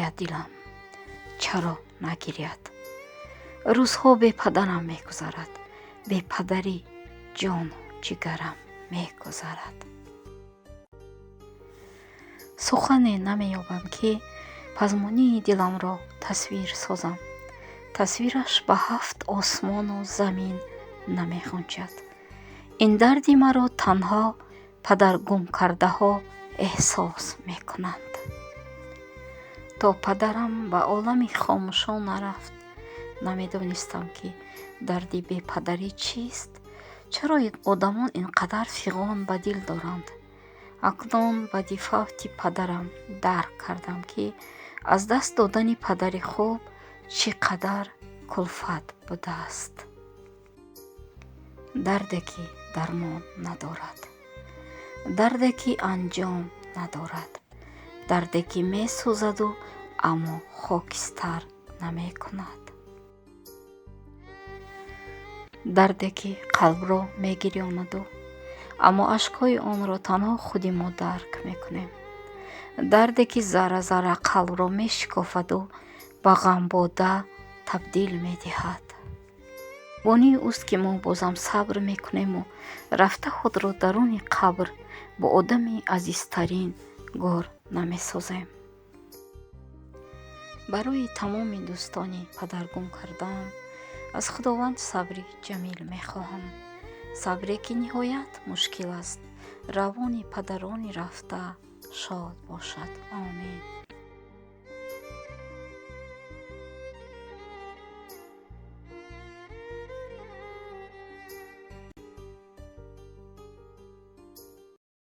Мегиряд дилам. Чаро нагиряд? Рӯзҳо бепадарам мегузарад, бепадари ҷону ҷигарам мегузарад. Сухане намеёбам, ки пазмонии диламро тасвир созам. Тасвираш ба ҳафт осмону замин намехунҷад. Ин дарди маро танҳо падаргумкардаҳо эҳсос мекунанд. То падарам ба олами хомӯшон нарафт, намедонистам, ки дарди бепадарӣ чист. Чаро одамон ин қадар фиғон ба дил доранд? Акнун баъди фавти падарам дарк кардам, ки аз даст додани падари хуб чӣ қадар кулфат будааст. Дарде, ки дармон надорад, дарде, ки анҷом надорад, дарде, ки месӯзаду, аммо хокистар намекунад, дарде, ки қалбро мегирёнаду, аммо ашкҳои онро танҳо худи мо дарк мекунем, дарде, ки зарра зарра қалбро мешикофаду ба ғамбода табдил медиҳад. Бонии ӯст, ки мо бозам сабр мекунему рафта худро даруни қабр бо одами азизтарин гор намесозем. Барои тамоми дӯстони падаргум кардаам аз Худованд сабри ҷамил мехоҳам, сабре, ки ниҳоят мушкил аст. Равони падарони рафта шод бошад. Омин.